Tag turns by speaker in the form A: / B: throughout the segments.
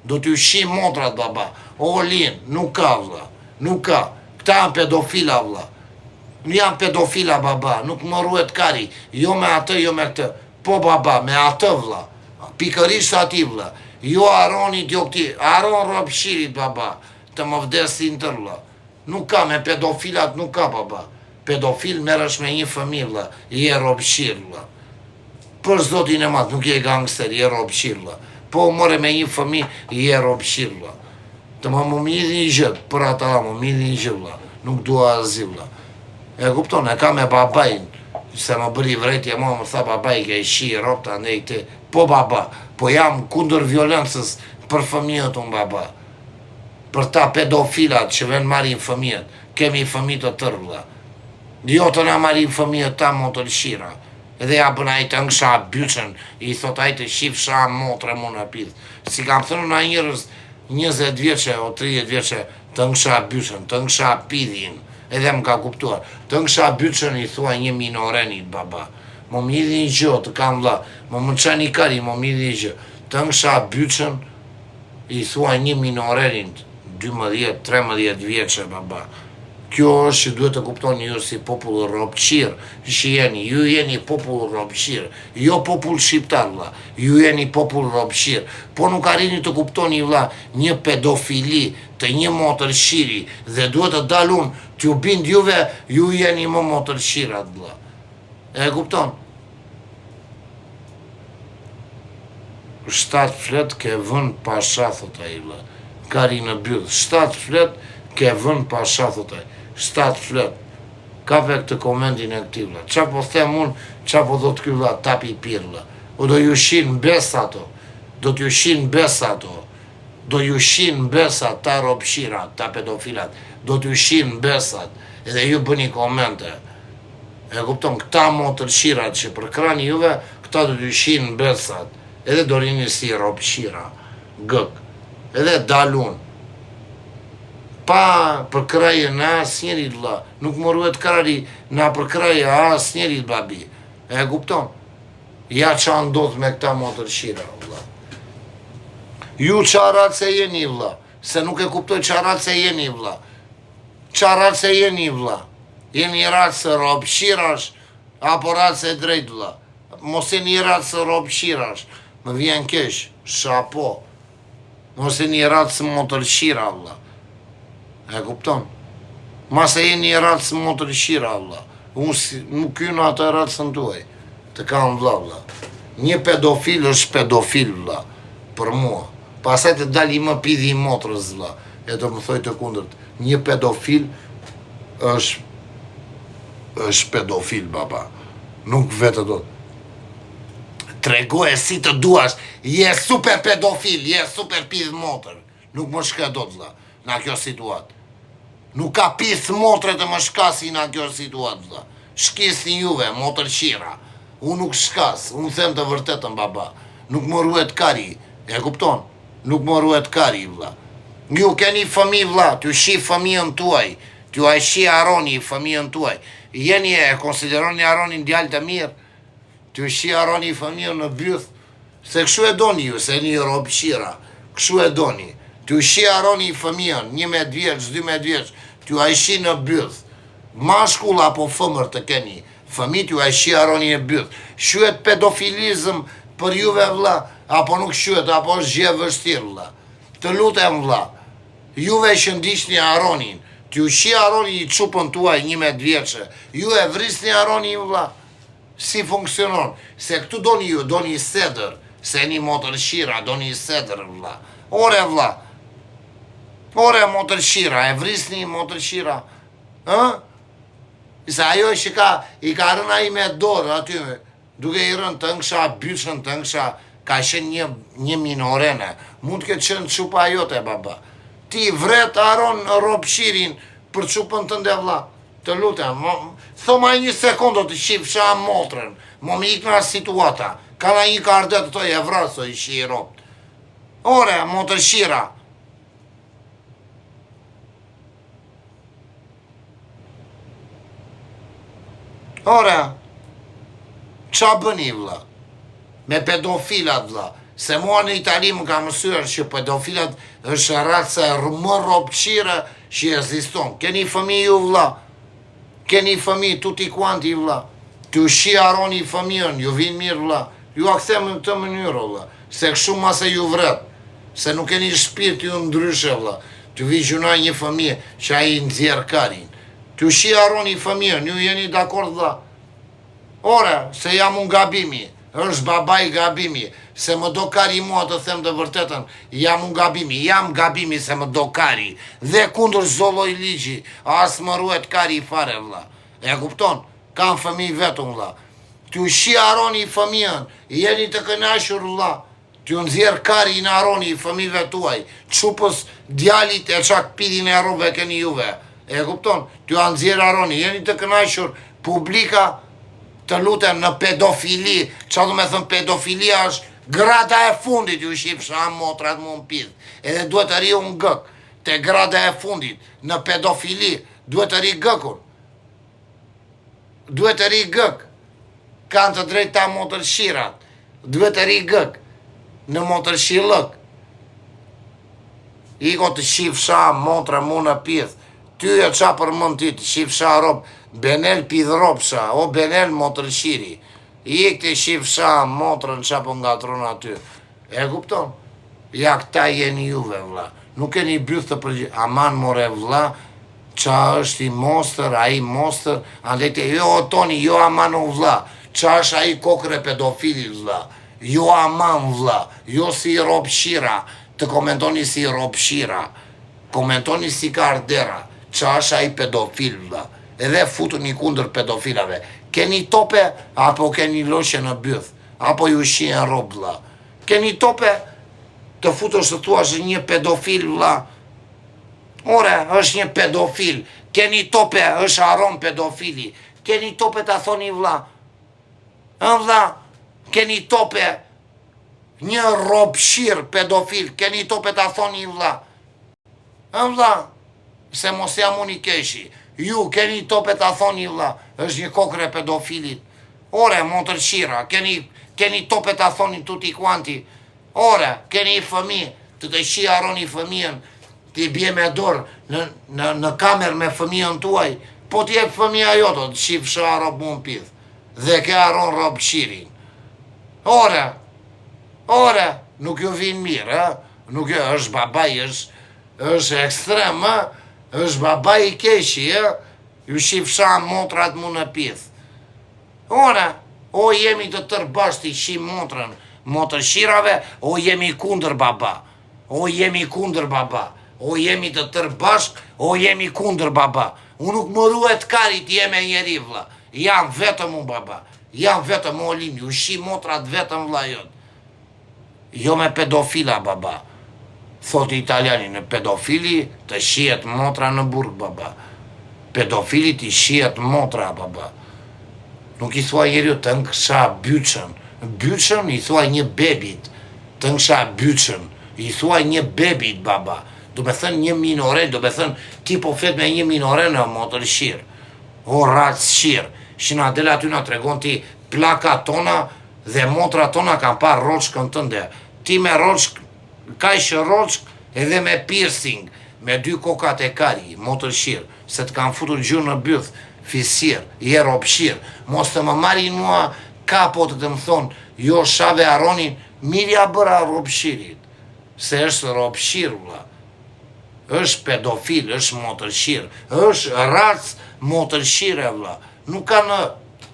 A: Do t'ju shij motrat baba. All in, nuk ka vlla. Nuk ka. Këta janë pedofila vlla. Janë pedofila baba, nuk më ruhet kari, jo me atë, jo me këtë. Po baba, me atë vlla. Pikërisht atij vlla. Jo Aronit, jo këtij. Aron Robshirit baba. Të më vdesin tërë vlla. Nuk ka me pedofilat nuk ka baba. Pedofil merresh me një fëmijë vlla, je robshir vlla. Për zotin e madh nuk je gangster, je robshir vlla. Po u more me një fëmijë, je robshir vlla. Të më më mjidhi një gjë, për ata më mjidhi një gjë vlla. Nuk dua asgjë vlla. E kupton, e ka me babain, se më bëri vrejtje mua, më tha babai ke shi robt andej këte. Po baba, po jam kundër violencës për fëmijët unë baba. Për ta pedofilat që ven marrin fëmijët, kemi fëmijë të tërë vlla. Jo të na marrin fëmijët ta motërshira. Edhe ja bën ai të nksha byçën, i thot ai të shifsha motre mu në pidh. S'i kam thënë na njerëz 20 vjeçe o 30 vjeçe të nksha byçën, të nksha pidhin. Edhe më ka kuptuar. Të nksha byçën i thua një minorenit baba. Mo më hidhi një gjë, të kam vlla. Mo më çani kari, mo më hidhi një gjë. Të nksha byçën I thua një minorenit 12, 13 vjeçe baba. Kjo është që duhet të kuptoni ju si popull robqir që jeni, ju jeni popull robqir, jo popull shqiptar vlla, ju jeni popull robqir. Po nuk arrini të kuptoni vlla një pedofili të një motërshiri dhe duhet të dal unë t'ju bind juve, ju jeni më motërshirat vlla. E kupton? Shtat flet ke vën pasha thot ai vlla. Kari në byth. Shtat flet ke vën pasha thot ai. Shtat flet. Kape këtë komentin e këtij vlla. Ça po them unë, ça po thot ky vlla, tapi i pirë vlla. O do ju shin mbesat o. Do t'ju shin mbesat o. Do ju shin mbesat ta robshirat, ta pedofilat. Do t'ju shin mbesat. Edhe ju bëni komente. E kupton, këta motërshirat që përkrani juve, këta do t'ju shin mbesat, edhe do rini si robshira, gëk, edhe dal unë. Pa përkrahjen e asnjërit vlla, nuk më ruhet krari na përkrahje asnjërit babi. E kupton? Ja ça ndodh me këta motërshira, vlla. Ju ça race jeni, vlla, se nuk e kuptoj ça race jeni, vlla. Ça race jeni vlla? Jeni racë robshirash apo racë e drejtë vlla? Mos jeni racë robshirash, më vjen keq, shapo. Mos jeni racë motërshira vlla. E kupton? Mase jeni racë motërshira vlla. Unë si, nuk hy në atë racën tuaj. Të kam vlla vlla. Një pedofil është pedofil vlla. Për mua. Pastaj të dali më pidhi i motrës vlla. E do më thoj të kundërt. Një pedofil është është pedofil baba. Nuk vete dot. Tregoje si të duash, je super pedofil, je super pidh motër. Nuk më shka dot vlla, nga kjo situatë. Nuk ka pis motre të më shkasi nga kjo situatë vlla. Shkisni juve, motërshira. Unë nuk shkas, unë them të vërtetën baba. Nuk më ruhet kari, e kupton? Nuk më ruhet kari vlla. Ju keni fëmijë vlla, t'ju shi fëmijën tuaj, t'ju ai shi Aroni fëmijën tuaj. Jeni e konsideroni Aronin djalë të mirë? T'ju shi Aroni fëmijën në byth? Se kështu e doni ju, se jeni robshira. Kështu e doni. T'ju shi Aroni fëmijën, 11 vjeç, 12 vjeç, t'ju ai shi në byth. Mashkull apo femër të keni, fëmijë t'ju ai shi Aroni në byth. Quhet pedofilizëm për juve vlla, apo nuk quhet, apo është gjë e vështirë vlla. Të lutem vlla, juve që ndiqni Aronin, t'ju shi Aroni një çupën tuaj 11 vjeçe, ju e vrisni Aronin vlla. Si funksionon? Se këtu doni ju, doni sedër, se jeni motërshira, doni sedër vlla. Ore vlla. Ore motërshira, e vrisni motërshira. Ë? Se ajo që ka, i ka rënë ai me dorë aty, duke i rënë të nksha byçën, të nksha, ka qenë një, një minorene. Mund të ketë qenë çupa jote, baba. Ti vret Aron Robshirin për çupën tënde vlla. Të lutem, mo, thoma një sekundë do të shifsha motrën, mo më ik nga situata. Ka na një karde të toj e vraso i shi robt. Ore, motërshira. Ore, ça bëni vlla? Me pedofilat vlla. Se mua në Itali më ka mësuar që pedofilat është raca më robqire që ekziston. Keni fëmijë ju vlla? Keni fëmijë tutti quanti vlla? T'ju shi Aroni fëmijën, ju vin mirë vlla? Jua kthem në këtë mënyrë o vlla. Se kështu mase ju vret. Se nuk keni shpirt ju ndryshe vlla. T'ju vi gjynah një fëmijë që ai nxjerr karin. T'ju shi Aroni fëmijën, ju jeni dakord vlla? Ore, se jam unë gabimi, është babai gabimi, se më do kari mua të them të vërtetën, jam unë gabimi, jam gabimi se më do kari, dhe kundër çdo lloj ligji, as më ruhet kari fare vlla. E kupton? Kam fëmijë vetë unë vlla. T'ju shi Aroni fëmijën, jeni të kënaqur vlla. T'ju nxjerr karin Aroni fëmijëve tuaj, çupës djalit e ça kpidhin e robëve keni juve. E kupton? T'jua nxjerr Aroni, jeni të kënaqur publika të lutem në pedofili, ça do me thënë pedofilia është grada e fundit ju shifsha motrat mu në pidh. Edhe duhet të rri unë gëk te grada e fundit në pedofili, duhet të rri gëkun. Duhet të rri gëk. Kanë të drejtë ta motërshirat. Duhet të rri gëk. Në motërshillëk. Iko të shifsha motra mu në pidh. Ty e ça përmend ti të shifsha rob. Benel pidh robsha. O Benel motërshiri. Ik të shifsha motrën ça po ngatërron aty. E kupton? Ja këta jeni juve vlla. Nuk keni byth të përgjigj. Aman more vlla, ça është i mostër, ai mostër, andej te jo o Toni, jo aman o vlla. Ça është ai kokërr e pedofilit vlla. Jo aman vlla, jo si robshira, të komentoni si robshira. Komentoni si kardera, ça është ai pedofil vlla. Edhe futuni kundër pedofilave. Keni tope apo keni loshe në byth? Apo ju shihen rob vlla. Keni tope të futesh të thuash është një pedofil vlla. Ore, është një pedofil. Keni tope, është Aron pedofili. Keni tope ta thoni vlla. Ë vlla, keni tope një robshir pedofil. Keni tope ta thoni vlla. Ë vlla, se mos jam unë i keqi. Ju keni tope ta thoni vlla, është një kokërr e pedofilit. Ore, motërshira, keni keni tope ta thoni tutti quanti. Ore, keni fëmijë, të të shi Aroni fëmijën, ti bie me dorë në në në kamerë me fëmijën tuaj, po të jetë fëmija jote, të shifsha rob mu në pidh. Dhe ke Aron robshirin. Ore, ore, nuk ju vin mirë, ë? Nuk e, është babai, është është ekstrem, ë? Është babai i keqi, ë? Ju shifsha motrat mu në pidh. Ore, o jemi të tërë bashkë t'i shim motrën motërshirave, o jemi kundër baba. O jemi kundër baba. O jemi të tërë bashkë, o jemi kundër baba. Unë nuk më ruhet kari të jem me njeri vlla. Jam vetëm unë baba. Jam vetëm Olin, ju shi motrat vetëm vlla jot. Jo me pedofila baba. Thotë italiani në pedofili të shihet motra në burg baba. Pedofili t'i shihet motra baba. Nuk i thua njeriu të nksha byçën. Byçën i thua një bebit. Të nksha byçën. I thua një bebit baba. Do me thënë një minoren, do me thënë ti po flet me një minoren në motërshir. O racë shirë. Që na del aty na tregon ti plakat tona Dhe motrat tona kanë parë rroçkën tënde. Ti me rroçkë, kaq rroçkë edhe me piercing, me dy kokat e kari, motërshir, se të kanë futur gjuhë në byth, fisir, je robshir. Mos të më marrin mua kapo të të më thonë, jo shave Aronin, mirë ja bëra robshirit. Se është robshir vlla. Është pedofil, është motërshir, është racë motërshire vlla. Nuk ka në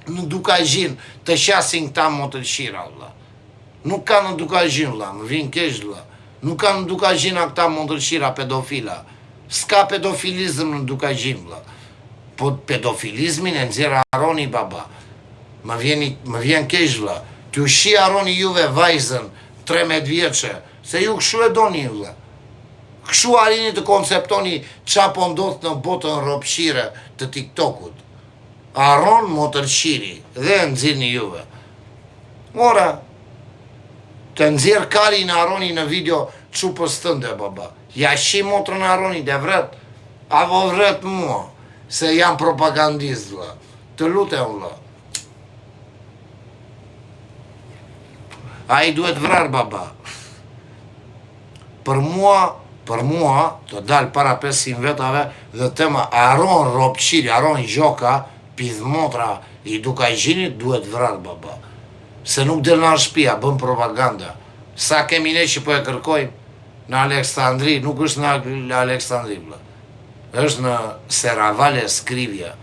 A: në Dukagjin të qasin këta motërshira vlla. Nuk ka në Dukagjin vlla, më vin keq vlla. Nuk ka në Dukagjina këta motërshira pedofila. S'ka pedofilizëm në Dukagjin vlla. Po pedofilizmin e nxjerr Aroni baba. Më vjen më vjen keq vlla. T'ju shi Aroni juve vajzën 13 vjeçe, se ju kshu e doni vlla. Kshu arrini të konceptoni ça po ndodh në botën robshire të TikTokut. Aron motërshiri dhe e nxirrni juve. Ore, të nxjerr karin Aroni në video çupës tënde baba. Ja shi motrën Aronit e vret, apo vret mua, se jam propagandist vlla. Të lutem vlla. Ai duhet vrarë baba. Për mua, për mua, të dal para 500 vetave dhe them Aron Ropqiri, Aron Gjoka, pidhmotra i Dukagjinit duhet vrarë baba. Se nuk del nga shtëpia, bën propaganda. Sa kemi ne që po e kërkojmë në Aleksandri, nuk është në Aleksandri vëlla. Është në Serravalle Scrivia,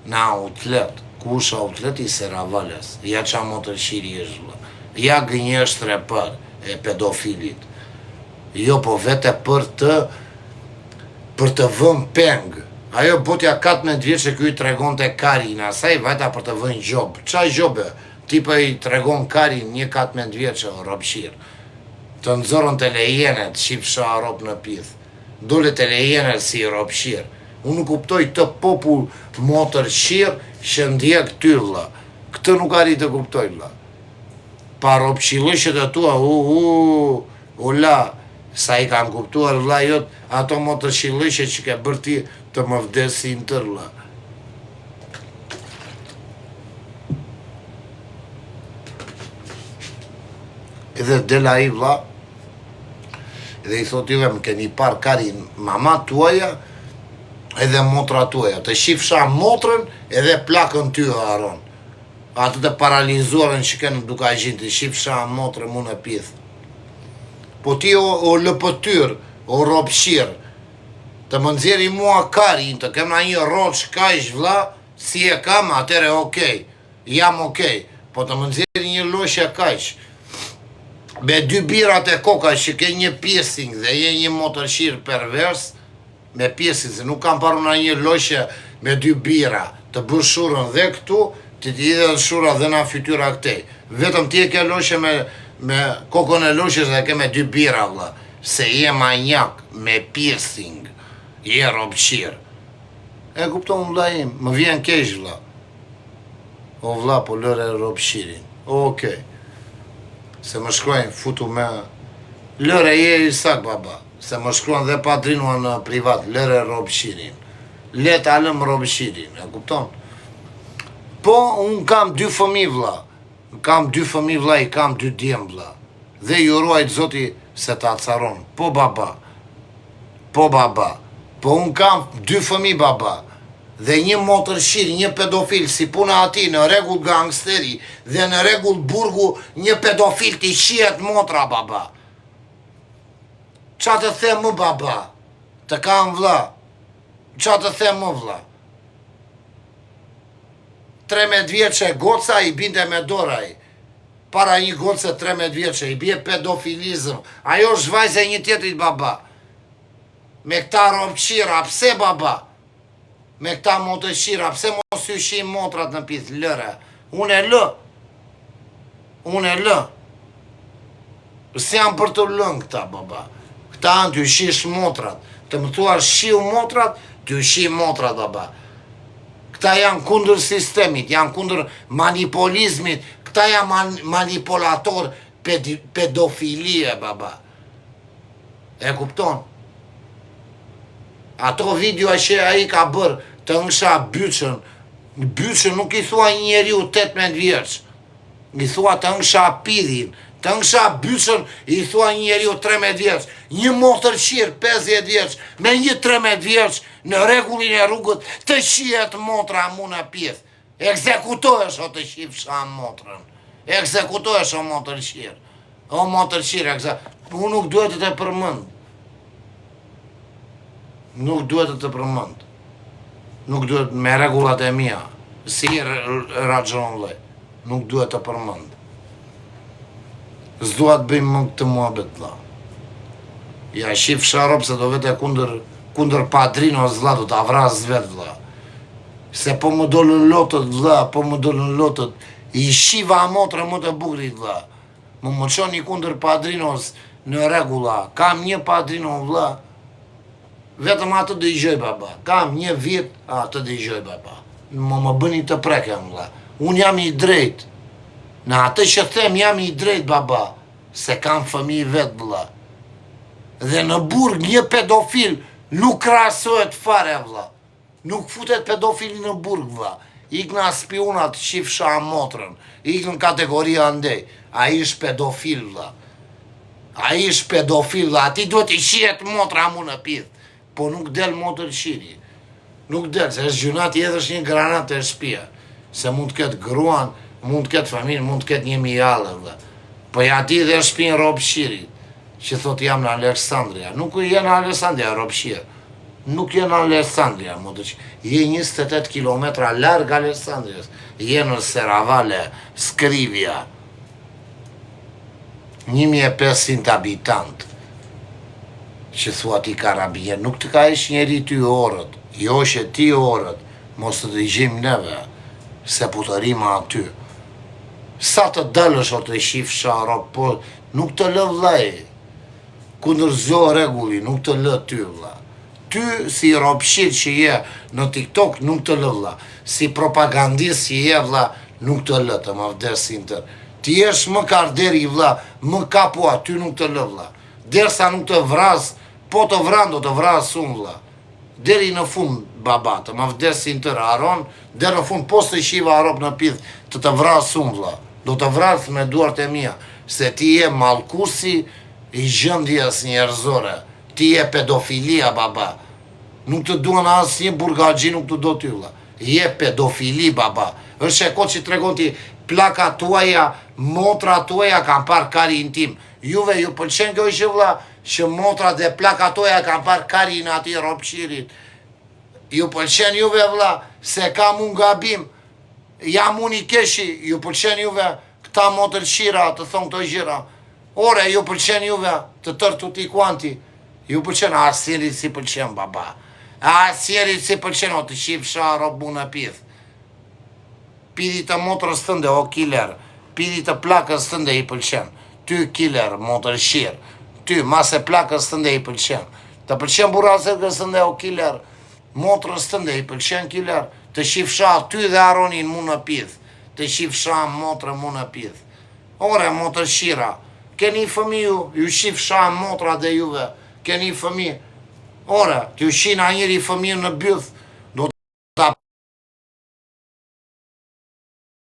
A: në outlet. Ku është outleti i Serravalles? Ja ça motërqiri është vëlla. Ja gënjeshtër e parë e pedofilit. Jo po vete për të për të vënë peng. Ajo botja 14 vjeçe ky i tregonte karin asaj vajta për të vënë gjobë. Ça gjobe? Ti po i tregon karin një 14 vjeçe o robqir. Të nxorën te Le Jenet, shifsha rob në pith. Dole te Le Jenet si robqir. Unë nuk kuptoj këtë popull motërqir që ndjek ty vlla. Këtë nuk arrij të kuptoj vlla. Pa robqillëqet e tua u u u la sa i kam kuptuar vlla jot ato motërqillëqe që ke bërë ti të më vdesin tërë vlla. Edhe del ai vlla dhe i thotë juve më keni parë karin mama tuaja edhe motra tuaja të shifsha motrën edhe plakën ty o Aron atë të paralizuarën që ke në Dukagjin të shifsha motrën mu në pith po ti o, o lëpëtyr o robqir të më nxjerri mua karin të kem na një rroç kaq vlla si e kam atëherë okej Jam ok, po të më nxjerri një loshe kaq me dy birat e koka që ke një piercing dhe je një motërqir pervers me piercing se nuk kam parë unë një loshe me dy bira të bësh shurrën dhe këtu ti të hidhet shurra dhe na fytyra këtej vetëm ti e ke loshe me me kokën e loshes dhe ke me dy bira vlla se je manjak me piercing je robqir e kupton vlla im më vjen keq vlla O vlla po lëre robqirin. Okej. Se më shkruajnë futu me Lëre je i sak baba. Se më shkruan dhe padrinua në privat, lëre robqirin. Le ta lëm robqirin, e kupton? Po un kam dy fëmijë vlla. Kam dy fëmijë vlla, i kam dy djem vlla. Dhe ju ruajt zoti se të acaron. Po baba. Po baba. Po un kam dy fëmijë baba. Dhe një motërqir, një pedofil si puna atij në rregull gangsteri dhe në rregull burgu një pedofil t'i shihet motra baba. Ça të them më baba? Të kam vlla. Ça të them më vlla? 13 vjeçe goca i binte me dorë ai. Para një goce 13 vjeçe i bie pedofilizëm. Ajo është vajza e një tjetrit baba. Me këta robqira, pse baba? Me këta motërqira, pse mos ju shihim motrat në pith, lëre. Unë e lë. Unë e lë. S'janë për të lënë këta, baba. Këta janë t'ju shish motrat. Të më thua shiu motrat, t'ju shi motrat, baba. Këta janë kundër sistemit, janë kundër manipolizmit, këta janë man manipulator pedofilie, baba. E kupton? Ato video që ai ka bërë të ëngsha byçën, byçën nuk i thua një njeriu 18 vjeç. I thua të ëngsha pidhin, të ëngsha byçën i thua një njeriu 13 vjeç, një motërqir 50 vjeç me një 13 vjeç në rregullin e rrugës të shihet motra mu në pjesë. Ekzekutohesh o të shifsha motrën. Ekzekutohesh o motërqir. O motërqir, ekze... Unë nuk duhet të të përmend. Nuk duhet të të përmend. Nuk duhet me rregullat e mia. Si raxhon vëllai. Nuk duhet të përmend. S'dua të bëjmë më këtë muhabet vëlla. Ja shifsha rob se do vete kundër kundër padrinos vëlla do ta vras vet vëlla. Se po më dolën lotët vëlla, po më dolën lotët. I shiva motrën më të bukurit vëlla. Më më çoni kundër padrinos në rregulla. Kam një padrino vëlla. Vetëm atë dëgjoj baba. Kam një vit atë dëgjoj baba. Më më bëni të prekem vëlla. Unë jam i drejtë. Në atë që them jam i drejtë baba, se kam fëmijë vet vëlla. Dhe në burg një pedofil nuk krahasohet fare vëlla. Nuk futet pedofili në burg vëlla. Ikna spiunat qifsha motrën. Ik në kategori andej. Ai është pedofil vlla. Ai është pedofil vlla. Atij duhet t'i shihet motra mu në pidh. Po nuk del motërqiri. Nuk del, se është gjynah t'i hedhësh një granatë te shtëpia. Se mund të ketë gruan, mund të ketë familjen, mund të ketë një mijallë vlla. Po ja di dhe shpinë robqirit, që thot jam në Aleksandria. Nuk je në Aleksandria, robqir. Nuk je në Aleksandria, motërqir. Je 28 km larg Aleksandrias. Je në Seravale, Skrivia. 1500 habitant që thua ti karabinier, nuk të ka heq njeri ty orët, jo që ti orët, mos të dëgjim neve, se po të rrimë aty. Sa të dalësh o të qifsha rob, po nuk të lë vllai, kundër çdo rregulli, nuk të lë ty vlla. Ty si robqir që je në TikTok nuk të lë vlla, si propagandist që je vlla nuk të lë të më vdesin tër. Ti jesh më karderi vlla, më kapua ty nuk të lë vlla. Dersa nuk të vras, po të vran do të vras unë vlla. Deri në fund baba, të më vdesin tër Aron, deri në fund po s'të qiva rob në pidh të të vras unë vlla. Do të vras me duart e mia, se ti je mallkusi i gjendjes njerëzore. Ti je pedofilia baba. Nuk të duan asnjë burgaxhi nuk të do ty vlla. Je pedofili baba. Është e kotë që tregon ti plaka tuaja, motra tuaja kanë parë karin tim. Juve ju pëlqen kjo gjë vlla që motrat dhe plaka tuaja kanë parë karin e atij robqirit. Ju pëlqen juve vlla se kam unë gabim. Jam unë i keqi, ju pëlqen juve këta motërqira të thonë këto gjëra. Ore, ju pëlqen juve të tërë tutti quanti. Ju pëlqen asnjërit s'i pëlqen baba. Asnjërit s'i pëlqen o të qifsha rob mu në pidh. Pidhi të motrës tënde o killer. Pidhi të plakës tënde i pëlqen. Ty killer, motërqir. Ty mase plakës tënde i pëlqen. Të pëlqen burracërkës tënde o killer. Motrës tënde i pëlqen killer. Të qifsha ty dhe Aronin mu në pidh. Të qifsha motrën mu në pidh. Ore motërqira, keni fëmijë ju, ju qifsha motra dhe juve, keni fëmijë. Ore, t'ju qina njëri fëmijën në byth, do ta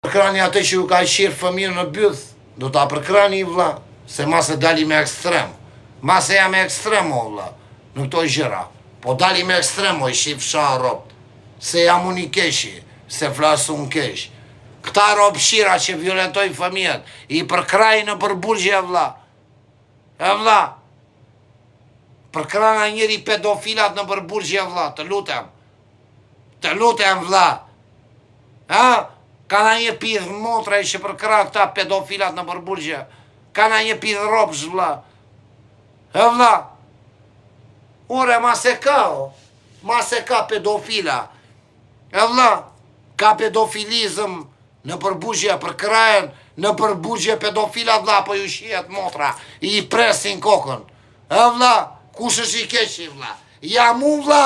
A: përkrani atë që ju ka qirë fëmijën në byth, do ta përkrani vlla, se mase dalim ekstrem. Mase jam ekstrem o vlla, në këto gjëra. Po dalim ekstrem o i qifsha robt. Se jam unë i keqi, se flas unë keq. Këta robqira që violentojnë fëmijët, i përkrahin nëpër burgje vlla. E vlla. Përkrah njëri pedofilat nëpër burgje vlla, të lutem. Të lutem vlla. Ha? Ka na një pidh motre që përkrah këta pedofilat nëpër burgje. Ka na një pidh robsh vlla. E vlla. Ore, ma se ka, o. Ma se ka pedofila. E vlla, ka pedofilizëm nëpër burgje, përkrahen nëpër burgje pedofila vlla, po ju shihet motra, i presin kokën. E vlla, kush është i keqi vlla? Jam unë vlla,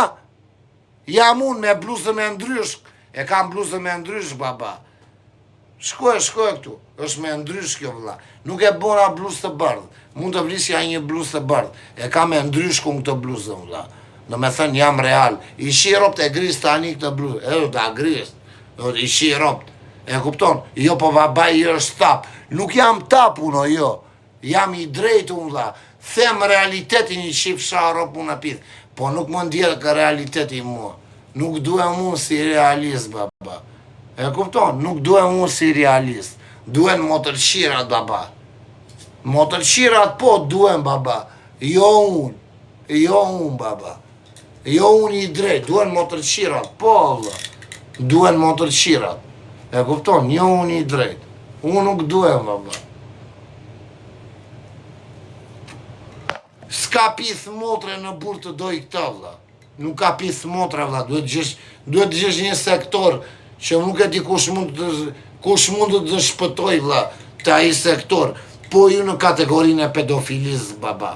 A: jam unë me bluzën me ndryshk, e kam bluzën me ndryshk baba. Shko e shko e këtu, është me ndryshk kjo vëlla. Nuk e bona bluzë të bardhë. Mund të vlisja një bluzë të bardhë. E kam me ndryshk unë këtë bluzën vëlla. Do me thënë jam real. I shi robt e gris tani këtë bluzë. E do ta gris. Do i shi robt. E kupton? Jo po babai është tap. Nuk jam tap unë o jo. Jam i drejtë unë vlla. Them realitetin i qifsha rob mu në pidh. Po nuk më ndjek realiteti mua. Nuk duhem unë si realist baba. E kupton? Nuk duhem unë si realist. Duhen motërqirat baba. Motërqirat po duhen baba. Jo unë. Jo unë baba. Jo unë i drejtë, duhen motërqirat, po vlla. Duhen motërqirat. E kupton, jo unë i drejtë. Unë nuk duhem baba. S'ka pith motre në burg të doj këta vlla. Nuk ka pith motre vlla, duhet gjesh, duhet gjesh një sektor që nuk e di kush mund të kush mund të të shpëtoj vlla te ai sektor. Po ju në kategorinë e pedofilisë baba.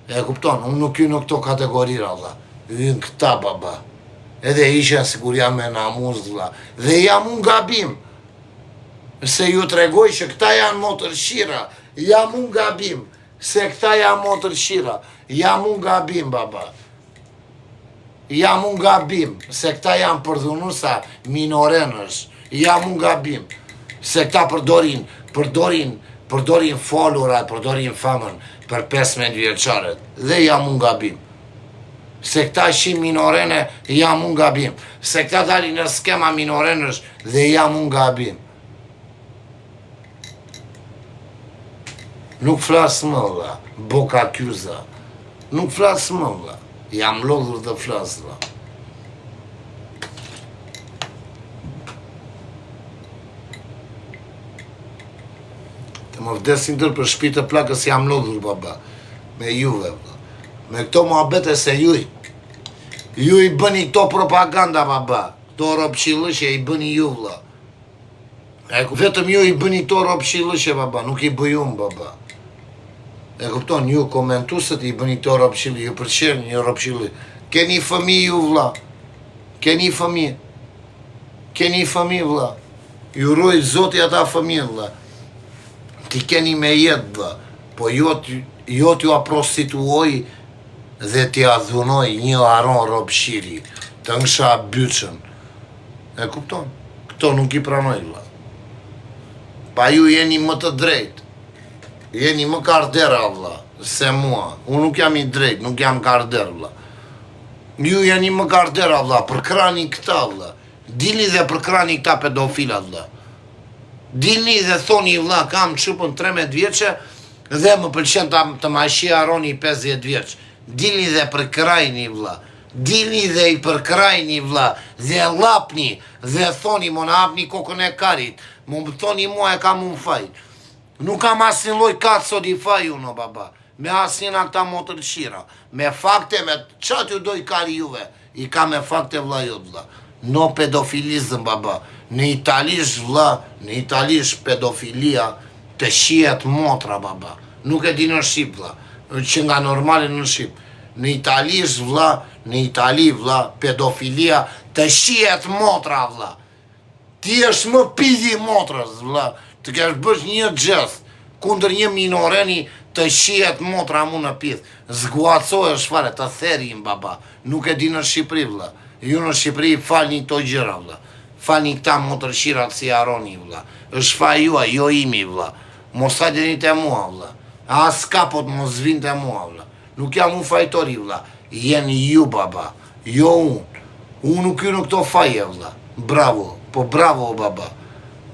A: E kupton, unë nuk hy në këto kategorira, vlla. Hynë këta, baba. Edhe isha sikur jam me namuz, vlla. Dhe jam unë gabim. Se ju tregoj që këta janë motërqira. Jam unë gabim. Se këta janë motërqira. Jam unë gabim, baba. Jam unë gabim. Se këta janë përdhunusa minorenësh. Jam unë gabim. Se këta përdorin, përdorin, përdorin follower, përdorin famën për 15 vjeçaret. Dhe jam unë gabim. Se këta qin minorene, jam unë gabim. Se këta dalin në skema minorenësh dhe jam unë gabim. Nuk flas më vlla, boka kyza. Nuk flas më vlla. Jam lodhur të flas vlla. Të më vdesin tërë për shpi të plakës jam lodhur baba. Me juve vlla. Me këto muhabete se ju ju i bëni këto propaganda baba. Këto robçillëqe i bëni ju vlla. E ku vetëm ju i bëni këto robçillëqe baba, nuk i bëj unë baba. E kupton, ju komentuesit i bëni këto robçillë, ju pëlqen një robçillë. Keni fëmijë ju vlla. Keni fëmijë. Keni fëmijë vlla. Ju ruaj Zoti ata fëmijë vlla. T'i keni me jetë vlla. Po jo jo t'jua prostituoj dhe t'ja dhunoj një Aron Robshiri. Të ngsha byçën. E kupton? Këto nuk i pranoj vlla. Pa ju jeni më të drejtë. Jeni më kardera vlla se mua. Unë nuk jam i drejtë, nuk jam karder vlla. Ju jeni më kardera vlla, përkrani këta vlla. Dilni dhe përkrani këta pedofilat vlla. Dilni dhe thoni vlla, kam çupën 13 vjeçe dhe më pëlqen ta të ma qi Aroni 50 vjeç. Dilni dhe përkrajni vlla. Dilni dhe i përkrajni vlla dhe llapni dhe thoni mo na hapni kokën e karit mo më thoni mua e kam unë faj nuk kam asnjë lloj cazzo di faj unë o baba me asnjë nga këta motërqira me fakte me ça t'ju doj kari juve i kam me fakte vlla jot vlla no pedofilizëm baba në italisht vlla në italisht pedofilia të shihet motra baba nuk e di në shqip vlla që nga normale në shqip Në italisht vlla, në Itali vlla, pedofilia të shihet motra vlla. Ti është më pidhi i motrës vlla, të kesh bësh një gjest kundër një minoreni të shihet motra mu në pidh. Zguacohesh fare, të therin baba. Nuk e di në Shqipëri vlla. Ju në Shqipëri falni këto gjëra vlla. Falni këta motërshirat si Aroni vlla. Është faji juaj, jo imi vlla. Mos hajdeni te mua vlla. As kapot mos vin te mua vlla. Nuk jam unë fajtori vlla, jeni ju baba, jo unë. Unë nuk hy në këto faje vlla. Bravo, po bravo o baba,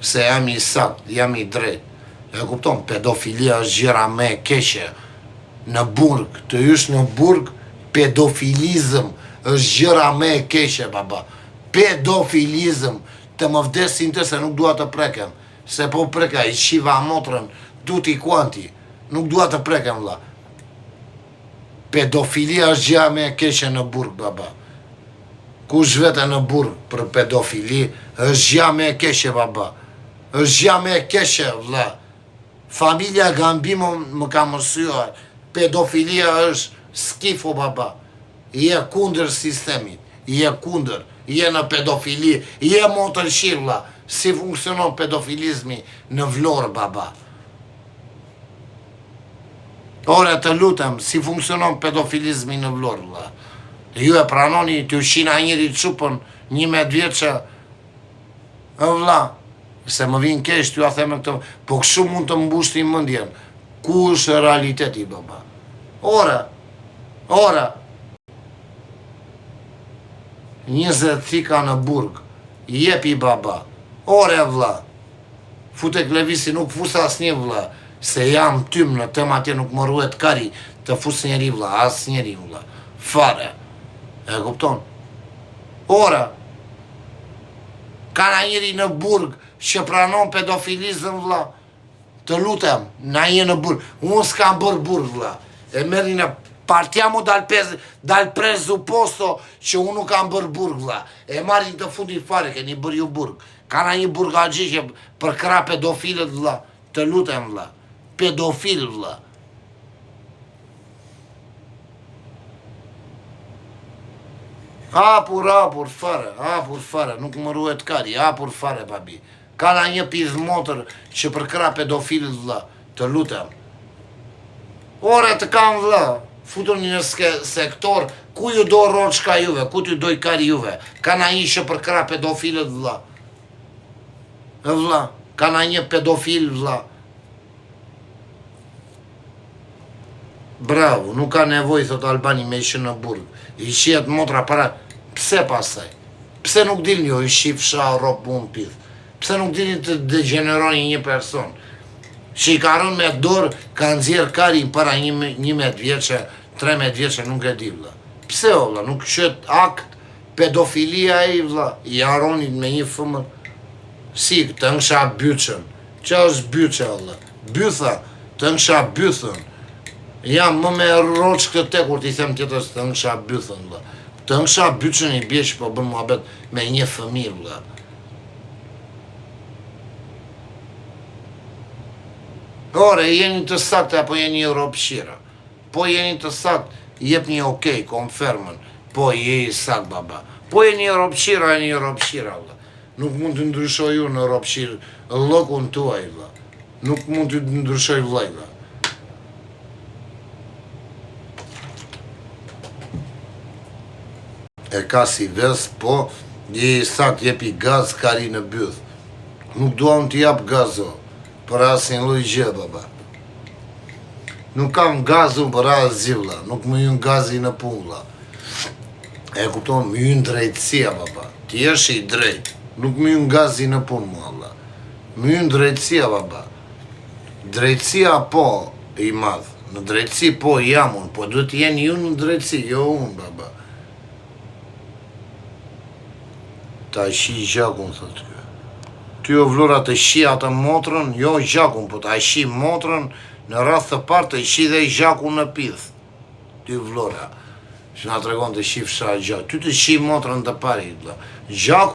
A: se jam i saktë, jam i drejtë. E kupton, pedofilia është gjëra më e keqe në burg, të hysh në burg pedofilizëm është gjëra më e keqe baba. Pedofilizëm, të më vdesin të se nuk dua të prekem, se po preka i shiva motrën tutti quanti. Nuk dua të prekem vlla. Pedofilia është gjëja më e keqe në burg baba. Kush vete në burg për pedofili është gjëja më e keqe baba. Është gjëja më e keqe vlla. Familja Gambino më ka mësuar pedofilia është skifo baba. Je kundër sistemit, je kundër, je në pedofili, je motërqir vlla. Si funksionon pedofilizmi në Vlorë baba? Ore të lutem, si funksionon pedofilizmi në Vlorë, vlla? Ju e pranoni t'ju qina njëri çupën 11 vjeçe, ë vlla, se më vin keq t'jua them këtë, po kështu mund të mbushni mendjen. Ku është realiteti baba? Ore, ore. 20 thika në burg. Jepi baba. Ore vlla. Fute Klevisi nuk fus asnjë vlla se jam tym në tym atje nuk më ruhet kari të fus njeri vlla asnjeri vlla fare e kupton ore ka na njeri në burg që pranon pedofilizëm vlla të lutem na një në burg unë s'kam bërë burg vlla e merrni në partiamo dal pez dal presupposto që unë nuk kam bërë burg vlla e marrin të fundit fare keni bërë ju burg Ka na një burgaxhi që përkrah pedofilët vlla, të lutem vlla. Pedofil vlla. Hapur, hapur, fare, hapur, fare, nuk më ruhet kari, hapur, fare, babi. Ka na një pidh motër që përkrah pedofilët vlla, të lutem. Ore të kam vlla, futuni në ske, sektor, ku ju do roçka juve, ku t'ju doj kari juve. Ka na një që përkrah pedofilët vlla. Vlla, ka na një pedofil vlla. Bravo, nuk ka nevojë thot Albani me qenë në burg. I shihet motra para pse pastaj? Pse nuk dilni ju i shifsha rrop unë pith? Pse nuk dilni të degjeneroni një person? Që i ka rënë me dorë, ka nxjerr karin para një, 11 vjeçe, 13 vjeçe, nuk e di vlla. Pse o vlla, nuk quhet akt pedofilia e i vlla, i Aronit me një fëmën. Si, të nksha byçën. Ça është byça vlla? Bytha, të nksha bythën. Jam më me rroç këtë te kur t'i them tjetër të nksha bythën vlla. Të nksha byçën i bie që po bën muhabet me një fëmijë vlla. Ore, jeni të saktë apo jeni rropqira? Po jeni të saktë, jepni ok, konfermën. Po je i saktë baba. Po jeni rropqira, jeni rropqira vlla. Nuk mund të ndryshoj unë në rropqir llokun tuaj vlla. Nuk mund të ndryshoj vllai vlla. E ka si ves, po, je i saktë, jepi gaz kari në byth. Nuk dua unë t'i jap gaz o, për asnjë lloj gjë baba. Nuk kam gaz unë për asgjë vlla, nuk më hyn gazi në punë vlla. E kupton, më hyn drejtësia baba. Ti jesh i drejtë. Nuk më hyn gazi në punë mua vlla. Më hyn drejtësia baba. Drejtësia po i madh. Në drejtësi po jam unë, po duhet të jeni ju në drejtësi, jo unë baba. Ta shi gjakun thotë ky. Ty o Vlora të shi atë motrën, jo gjakun, po ta shi motrën në radhë të parë të shi dhe gjakun në pith. Ty Vlora, që na tregon të shifsha gjak. Ty të shi motrën të parit, vlla. Gjaku.